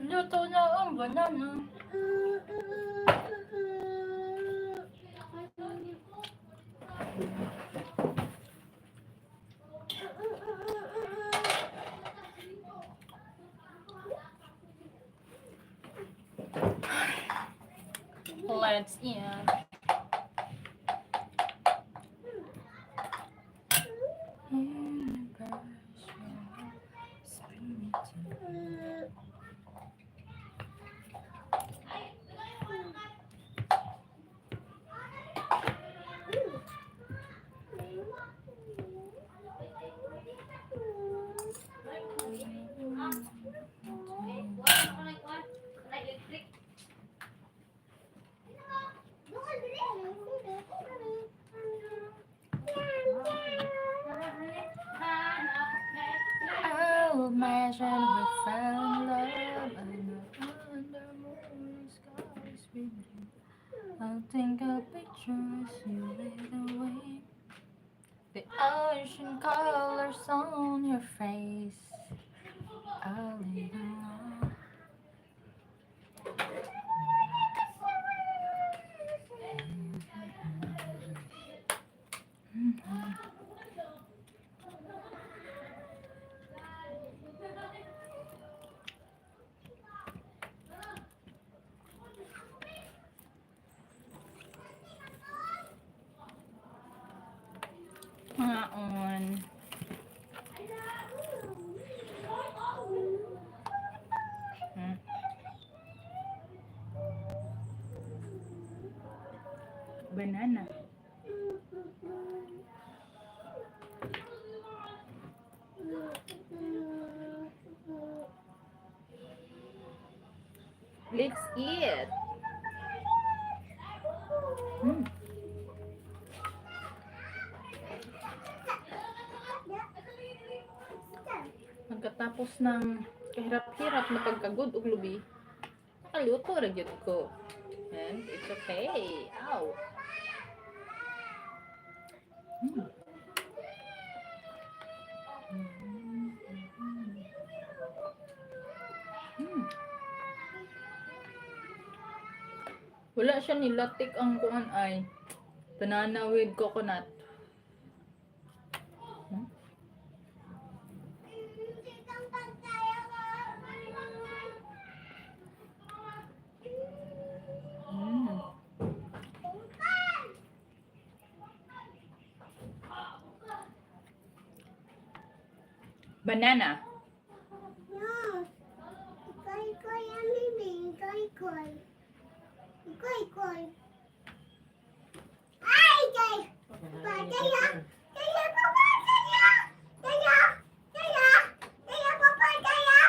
Luto na ang banana. Let's eat. I'll imagine we fell in love and under moon skies with you. I'll think a picture as you lead the way. The ocean colors on your face. I'll leave alone. Ngaon. Banana. Let's eat. Pagkatapos ng kahirap-hirap na pagkagud og lubi, nakaluto ra gyud ko. And it's okay. Ow. Wala siya nilatik ang kuan ay banana with coconut. Banana. No. Ikoy, ikoy, ami, ikoy, ikoy. Ikoy, ikoy. Ay, kay. Pa, kaya, kaya, papa, kaya. Kaya, kaya, kaya, papa, kaya.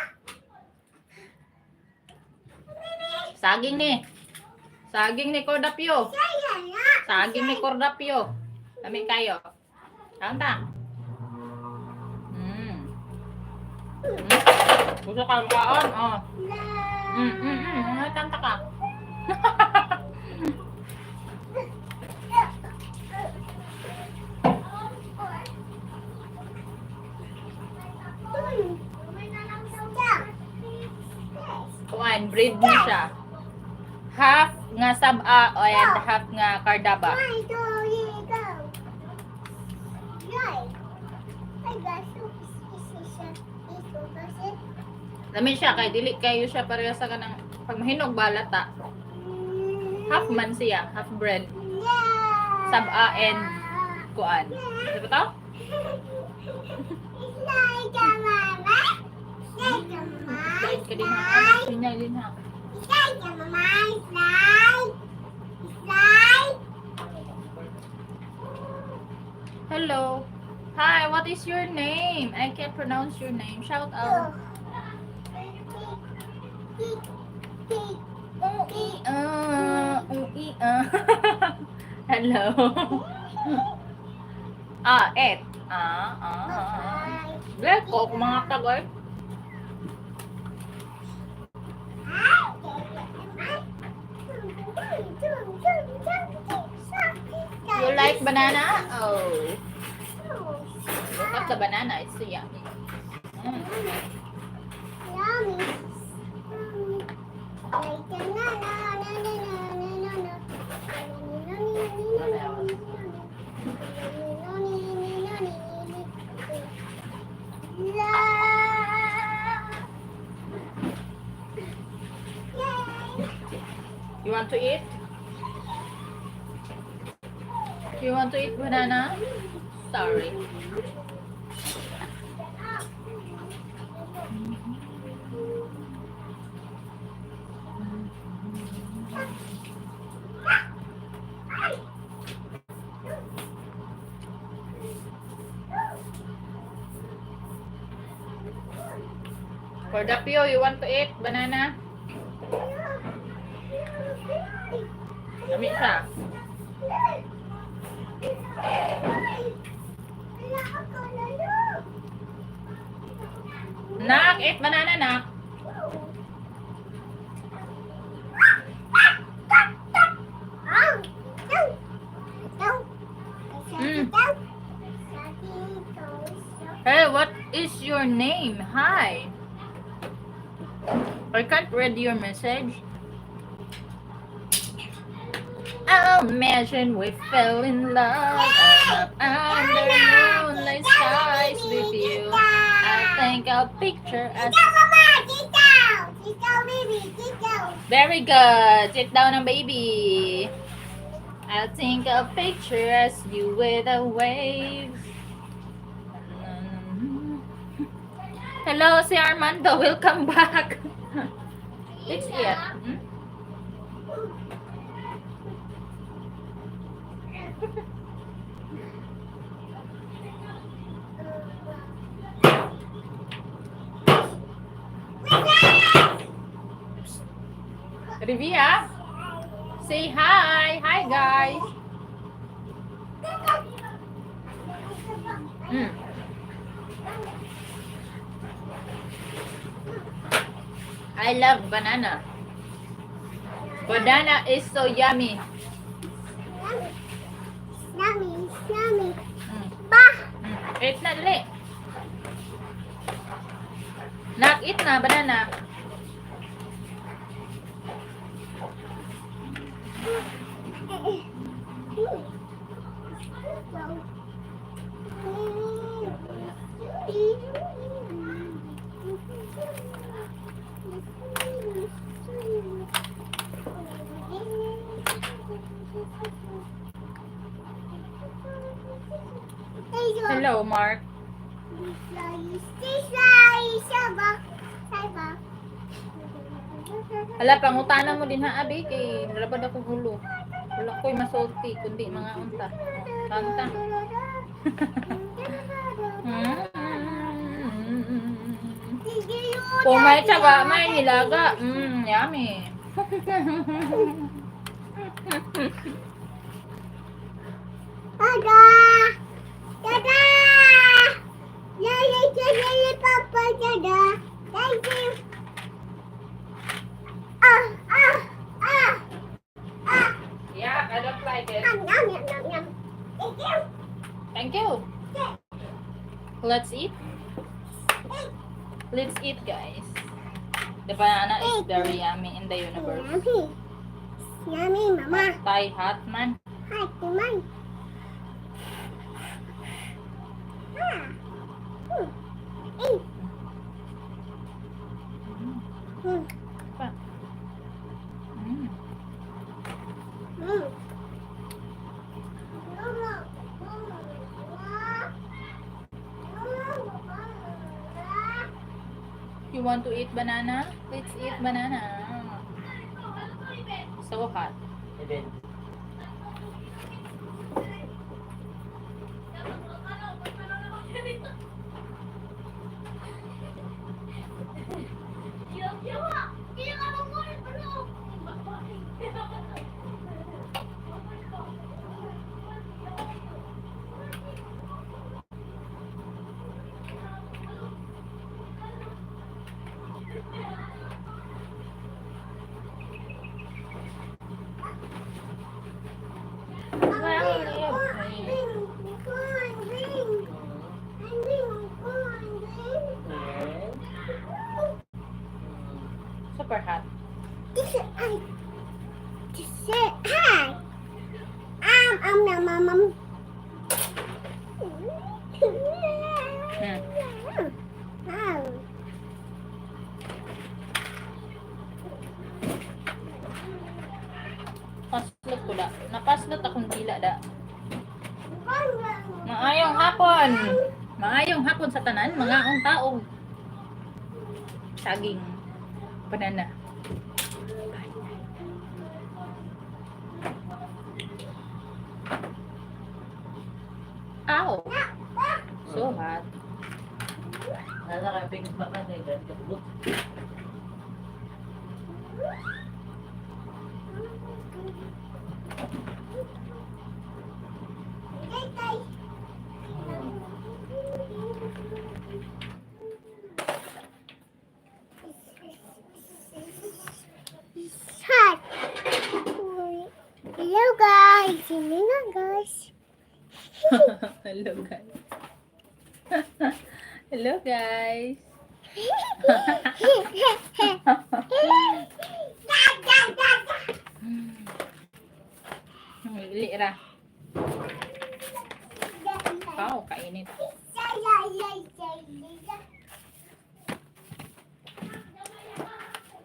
Mimi, Saging ni. Saging ni Cordapio. kaya na. Saging ni Cordapio. Lami kayo. Kaon ta. Gusto ka kaon? Oh. La. Tanta ka. Kuan, breed mo siya. Half nga sab-a and half nga cardaba. One, two, three, go. Yay. I got so Lami siya kay dili kayo siya pareha sa kanang pag mahinog balata. Half man siya, half bread. Sab-a and kuan. Di ba to? Like a mama. Like a mama. Slide ka din ha. Sinyal din ha. Like a mama. Slide. Slide. Hello. Hi, what is your name? I can't pronounce your name. Shout out. Ui, ah. Hello. Ah, et. Ah, ah, ah. Leko, kung mga tagoy. You like banana? Oh. Look at the banana. It's so yummy. Yummy. Na na na na na na na. La. Yay! You want to eat? You want to eat banana? Sorry. For the Pio, you want to eat banana? Dami siya. Nak, eat banana, nak. Hey, what is your name? Hi. I can't read your message. I'll imagine we fell in love up under moonlight skies with you. I think I'll picture us. Very good. Sit down ang baby. I'll think I'll picture us you with the waves. Hello, si Armando. Welcome back. Let's eat. Hmm? Rivia, say hi. Hi, guys. I love banana. Banana is so yummy. Yummy, yummy. Bah! Eat na, dali. Nak, eat na, banana. Hello, Mark. Hala, pangutana mo din ha, abi. Kay nalabad ako hulo. Wala ko'y masulti, kundi mga unta. Kanta. Kung may tsaga, may nilaga. Yummy. Dada! Dada! Dada, dada, papa, dada. Thank you. Ah, ah, ah, ah. Yeah, I don't like it. Yum, yum, yum, yum, yum. Thank you. Thank you. Let's eat. Let's eat, guys. The banana is very yummy in the universe. Yummy. Yummy, mama. Thai hot man. Hi, man. Ah. Eh. Pa. Mama, mama, mama. Mama, You want to eat banana? Let's eat banana. So hot. Even. Well, Yes. Super hot. Am nam am am. Am. Paslot ko da. Napaslot akong dila da. Maayong hapon. Maayong hapon sa tanan, mga ang taong. Saging. Banana. Ow. So hot. Nasa kayo pingin pa ka na dahil kabulot. Hot. Hello guys, hello guys. Hello guys. Hello guys. Ili ra. Wow, kainit.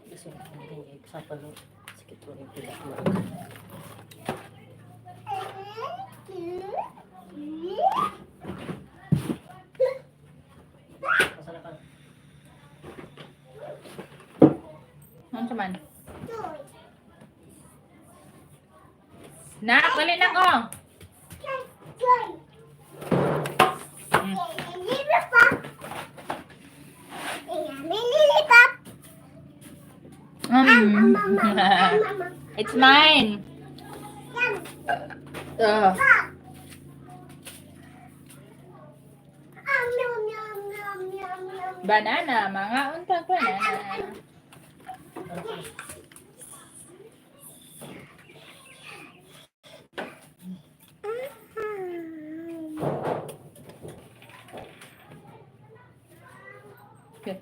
Kasi hindi sa palo. Sakit ko rin pila ko. Asa na ka? Ano man? Nak, dali na ko. It's mine. Ugh. Banana, mga untag banana. Good.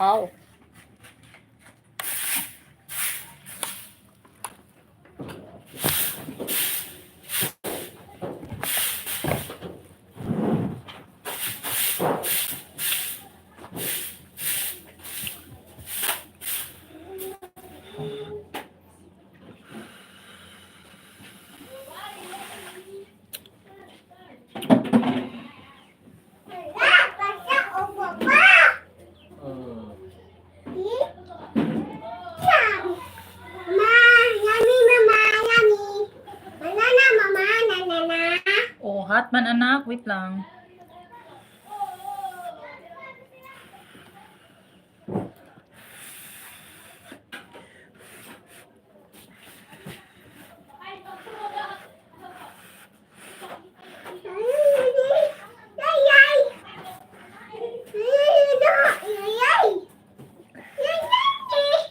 Wow. Oh, hot man anak. Wait lang.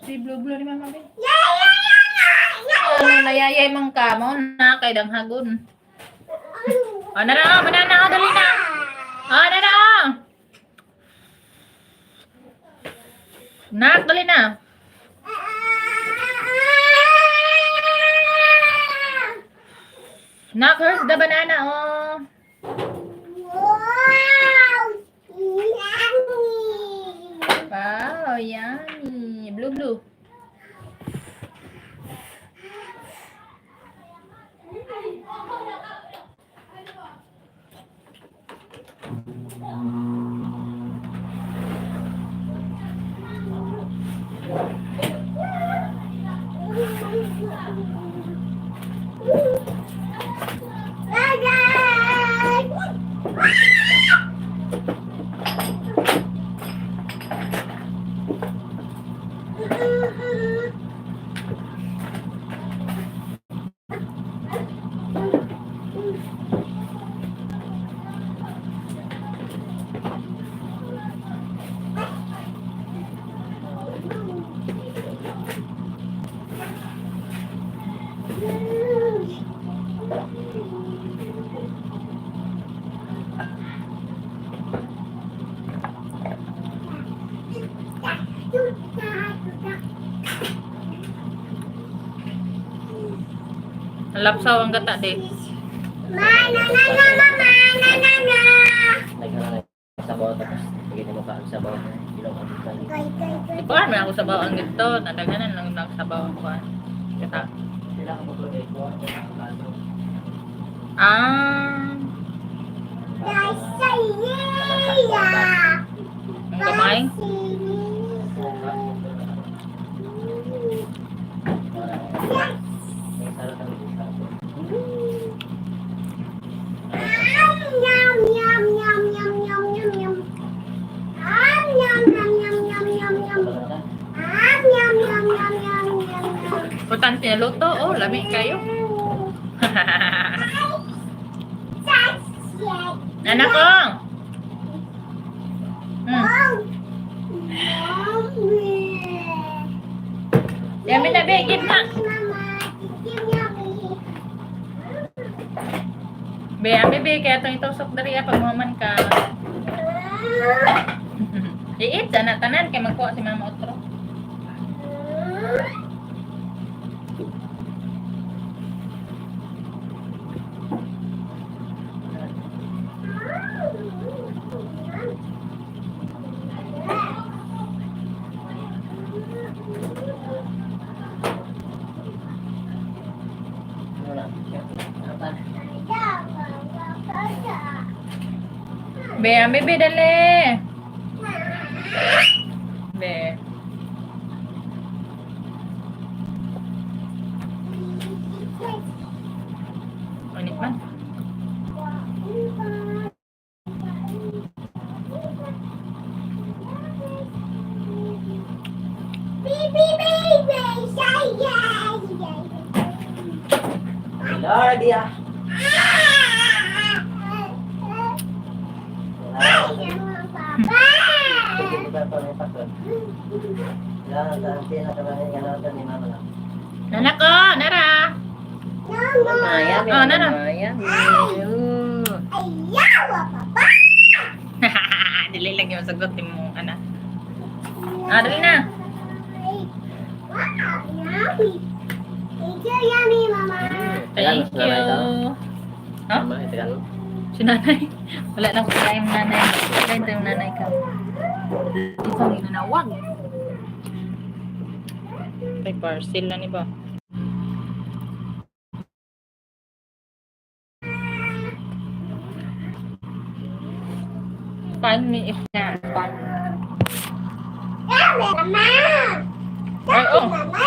Si blue blue ni mama be. Ano nayayay man ka mo na kay danghagon. Oh, na na, banana, oh, dali na. Oh, na na. Oh. Nak, dali na. Nak, here's the banana, oh. Wow! Yummy! Wow, yummy. Blue, blue. Bye-bye! Lapsaw ang gata di. Ma, na, na, na, ma, ma, na, na, na. Naghanap sabaw tapos bigyan mo ka ang sabaw. Ilong ang kali. Goy, goy, goy. Ikuan man ako sabaw ang dito, nadaghanan lang lang sabaw ang kuan. Gata. Sila ka magpagay ko. Ang Ah, Dasaya. ang gamay. Yum, yum, yum, yum, yum, yum, yum. Yum, yum, yum, yum, yum, yum, yum. Yum, yum, yum, yum, yum, yum, yum. Importante na luto, oh, lami kayo. Anak ko. Mommy. Yummy na, be, give na. Mama, give yummy. Be, ami be, kaya itong itusok diri ah, pag maman ka. Iit, ana tanan kay magkuha si mama otro. Be, ami be, dali. Be. Init man. Baby, baby, say yeah, yeah. Lord, yeah. Nanak ko, nara. Oh, nara. Dili lang yung sagot ni mo, anak. Ah, dali na. Thank you, yummy, mama. Thank you. Huh? Si nanay. Wala na ko time nanay. Kain tayong nanay ka. Ito ang ginanawag. May parcel na ni ba? Find me if na. Find. Yummy, mama. Ay, oh. Mama,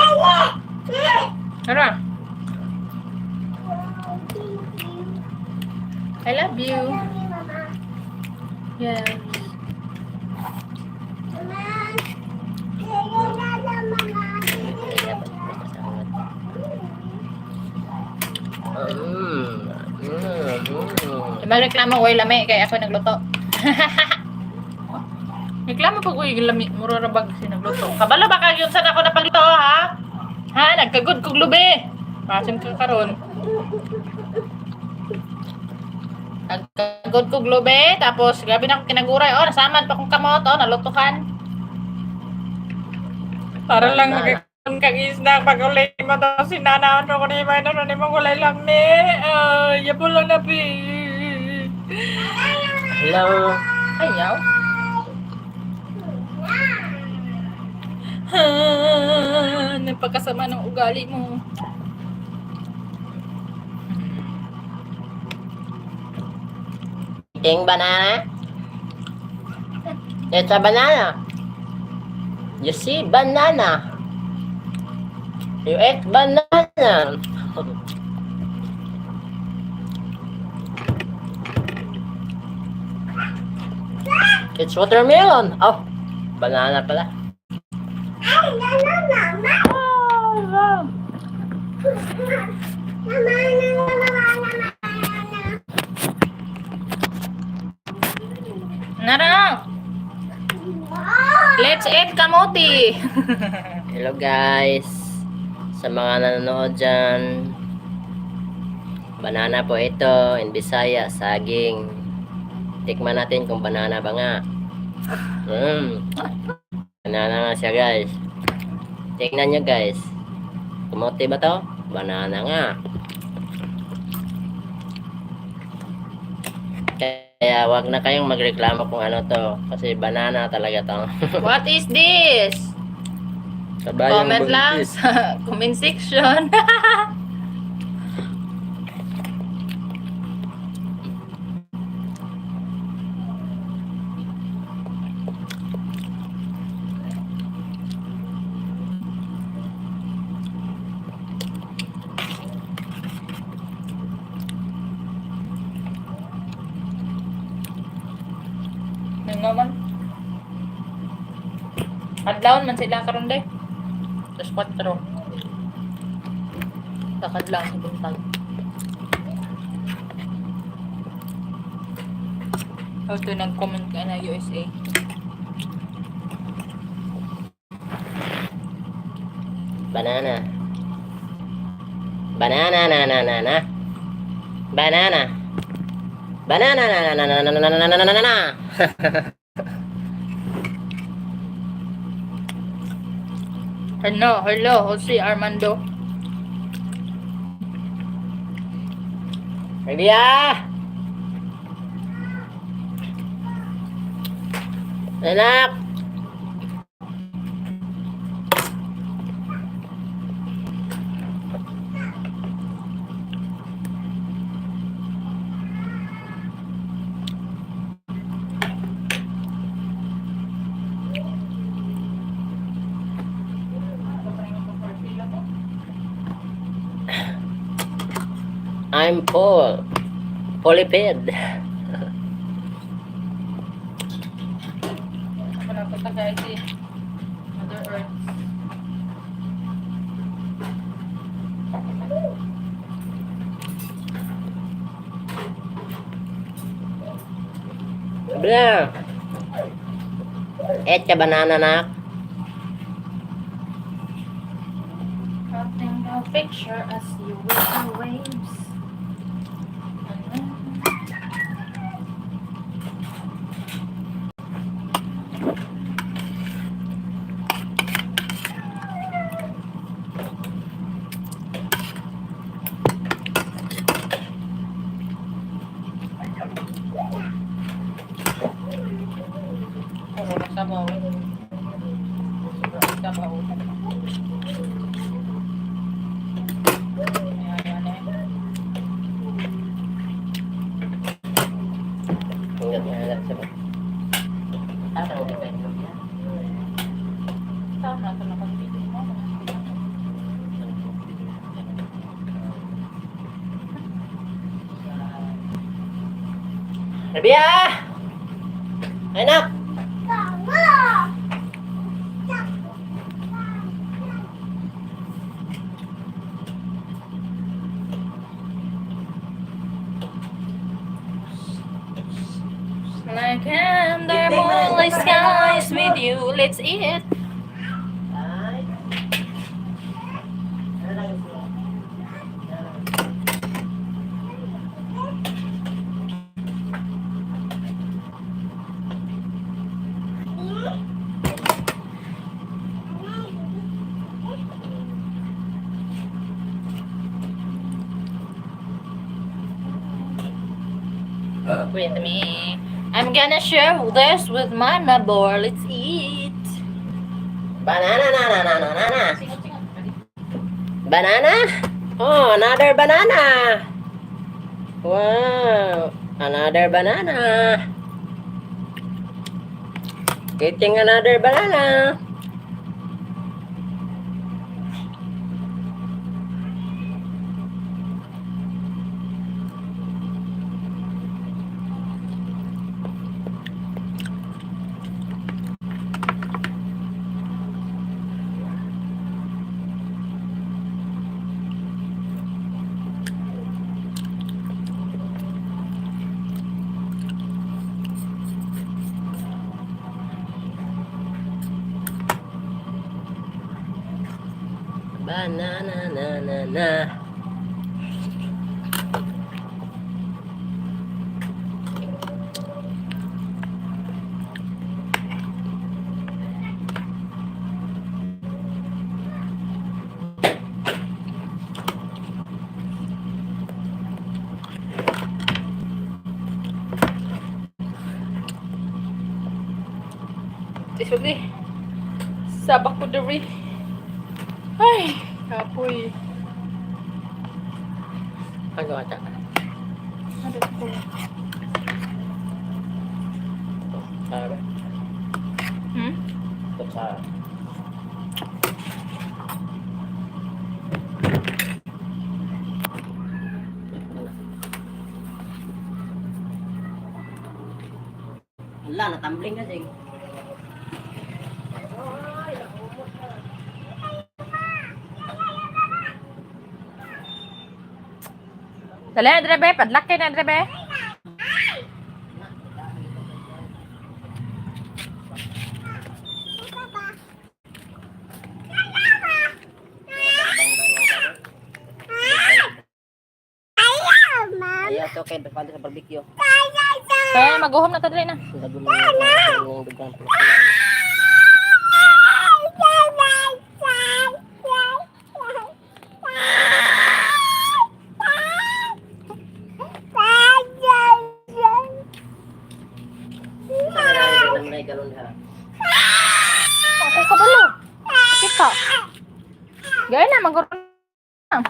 Tara. I love you. Yummy, mama. Yes. Mama. Mama. Magreklamo ko lami kay ako nagluto. Reklamo pa ko yung lami, mura ra bag si nagluto. Kabalo ba kayo sa ako napagluto ha? Ha, nagkagod kog lubi. Pasim ka karon. Nagkagod kog lubi, tapos grabe na akong kinaguray. Oh, nasaman pa kong kamot, oh, nalutukan. Para lang magkakaroon kang isda pag uli mo to si nana ano ko ni mo ano ni mo gulay lami. Ay, yabo lang na bi. Hello. Ayaw. Napakasama ng ugali mo. Eating banana? It's a banana. You see banana. You ate banana. It's watermelon. Oh, banana pala. Ay, nana, mama. Oh, Mama, nana, mama, mama, Nara, nana. let's eat kamote. Hello guys. Sa mga nanonood dyan. Banana po ito. In Bisaya, saging. Tikman natin kung banana ba nga. Banana nga siya guys. Tingnan nyo guys. Kamote ba to? Banana nga. Kaya wag na kayong magreklamo kung ano to. Kasi banana talaga to. What is this? Kabayong Comment lang buntis. sa comment section. Ano man? Adlawon man sila karon de. Tapos 4. Kakadlaw sa buntag. How to nag-comment ka na USA. Banana. Banana na na na na. Banana. Banana na na na na na na na na na na na. Hello, hello, Jose Armando. Ready ah! Anak! I'm Paul. Polipid. Ako na punta guys eh. Mother Earth. Bla. Echa banana nak. Cutting a picture as you with the waves. Puro na sabaw. Sobrang sabaw. Ayan, ayan, eh. Ingat nga lang sa Tama ko ba yan? Tama, ito na pag-video mo. Rabia! Anak! Tama! Like under moonlit skies with you, let's eat. Ay. Ano lang gusto mo? With me. I'm gonna share this with my neighbor. Let's eat. Banana na na na na na na. Banana? Oh, another banana. Wow, another banana. Eating another banana. Banana na na na. Isuli. Sabak ko diri. Ay, kapoy. Ano ata? Ano ko? Kutsara. Hmm? Kutsara. Wala, natambling na, Jing. Dali, Andre be. Padlak kay na, Andre be. Ayaw, ito kay Dupante sa barbecue. Kaya maguhom na ta dali na. Sabi mo yung dugang pula. May galon ha. Ako kabalo. Kita. Gaya na, maguro na.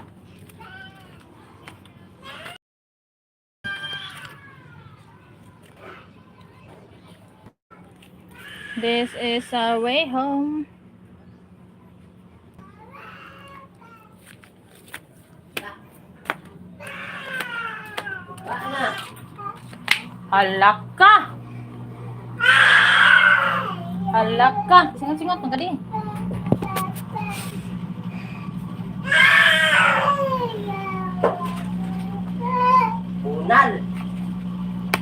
This is our way home. Halaka! Halaka! Singot-singot, magkadi. Bunal!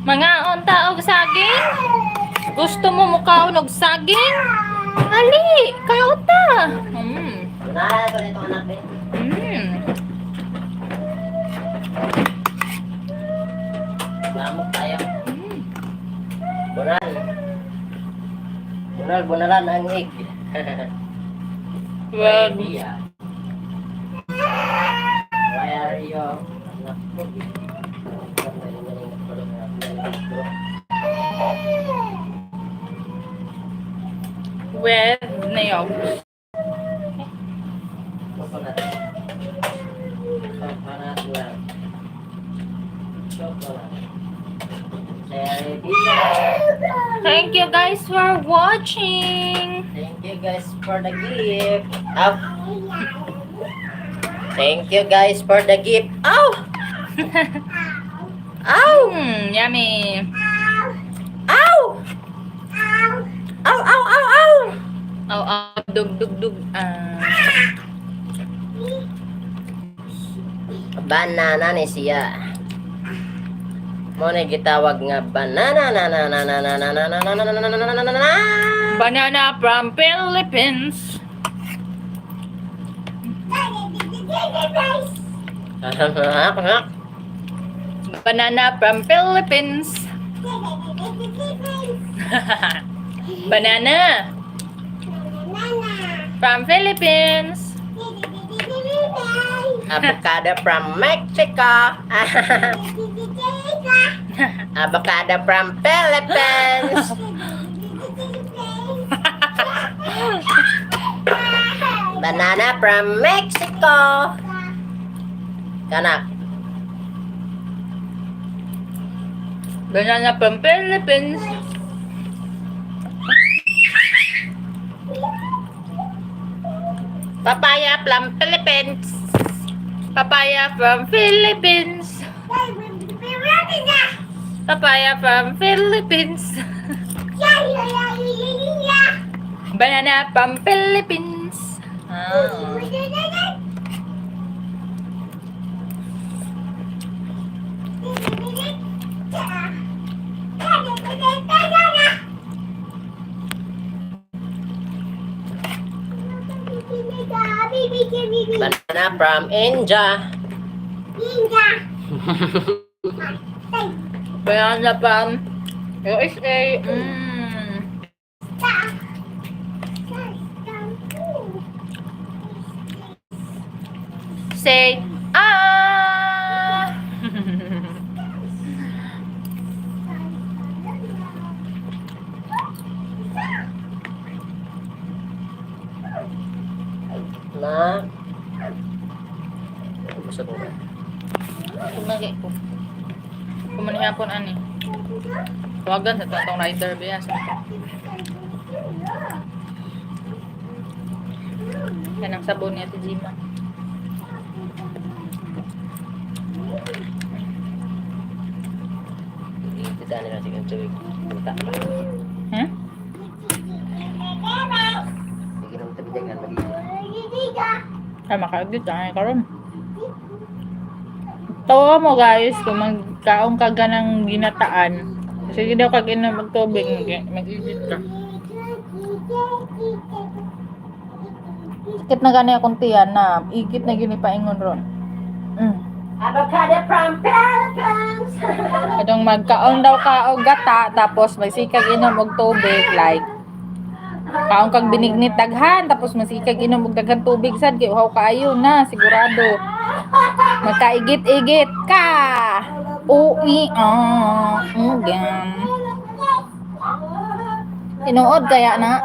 Mga unta og saging? Gusto mo mukaon og saging? Ali, kaon ta. Bunal ito nito anak eh. Lamok tayo. Bunal. Bunal, bunalan ang egg. Well, Idea. Why are you? Anak ko. With niyog. Coconut. Coconut lang. Chocolate. Cherry. Thank you guys for watching. Thank you guys for the gift. Ow. Thank you guys for the gift. Ow! Ow! Yummy. Ow! Ow, ow, ow, ow! Aw, aw, dug, dug, dug. Ah. Banana ni siya. Mo na gitawag nga banana na na na na na na na na na na na na na na na na. Banana from Philippines. Banana from Philippines. Banana from Philippines. Avocado from Mexico. Avocado from Philippines. Banana from Mexico. Kanak. Banana from Philippines. Papaya from Philippines. Papaya from Philippines. Papaya from Philippines. Banana from Philippines. Ah. Banana from India. Banana from USA. Say, ah! Tumagi ko. Kumanihapon ani. Tawagan sa tong rider biya sa Kanang sabon ni Ate Jima. Kita nila sige tubig. Punta. Ha? Sige nang tabi dagan magi. Ay, makaagit ay karon. Tawa mo, guys, kung magkaon ka ganang ginataan. Sige daw kag inom og tubig, mag-igit ka. Sakit na gani akong tiyan na igit na gini paingon ron. Avocado from Philippines. Katong magkaon daw ka og gata tapos magsikag inom og tubig, like kaon kag binignit daghan tapos masikag inom og daghan tubig sad kay uhaw kaayo na sigurado. Magkaigit-igit ka. Ui ah ugam. Tinuod kaya na.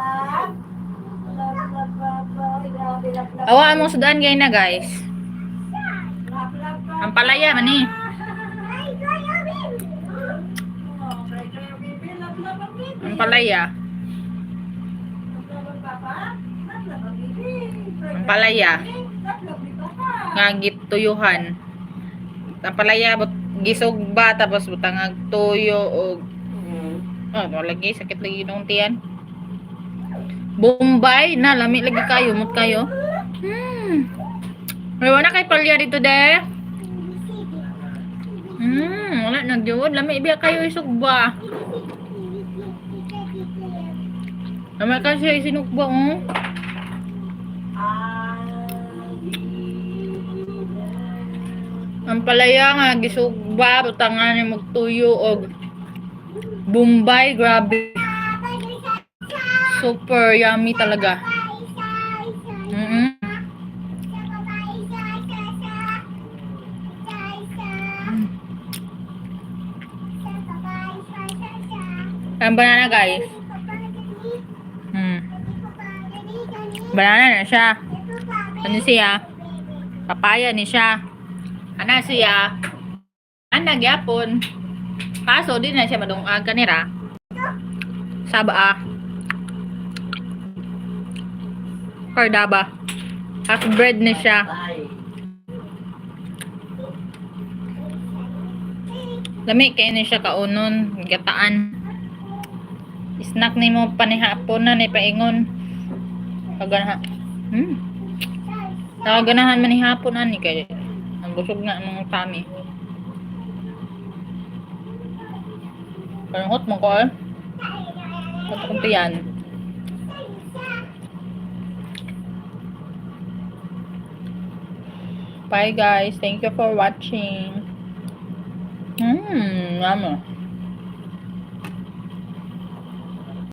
Awa among sudan gay na, guys. Ang palaya man ni. Ang palaya. Ang palaya. Nga gituyuhan. Ang palaya but gisugba tapos butangag tuyo og oh, wala lagi, sakit lagi nung tiyan. Bombay na lami lagi kayo mut kayo. May wala kay palya dito de. Wala na gyud. Lami biya kayo isugba. Lami kasi isinugba oh. Ang palaya nga gisugba butangan ni magtuyo og Bombay, grabe. Super yummy talaga. Ang banana, guys. Banana na siya. Ano siya? Papaya ni siya. Ana siya? Ana gyapon. Kaso di na siya madungag kanira. Saba ah. Cordaba. Half bread ni siya. Ay. Lami kay ni siya kaunon, gataan. Snack nimo panihapon na ni paingon. Paganahan. Nakaganahan man ni hapon ani kay ang busog na ang mga tummy. Parang hot man ko eh. Hot akong tiyan. Bye, guys. Thank you for watching. Yummy.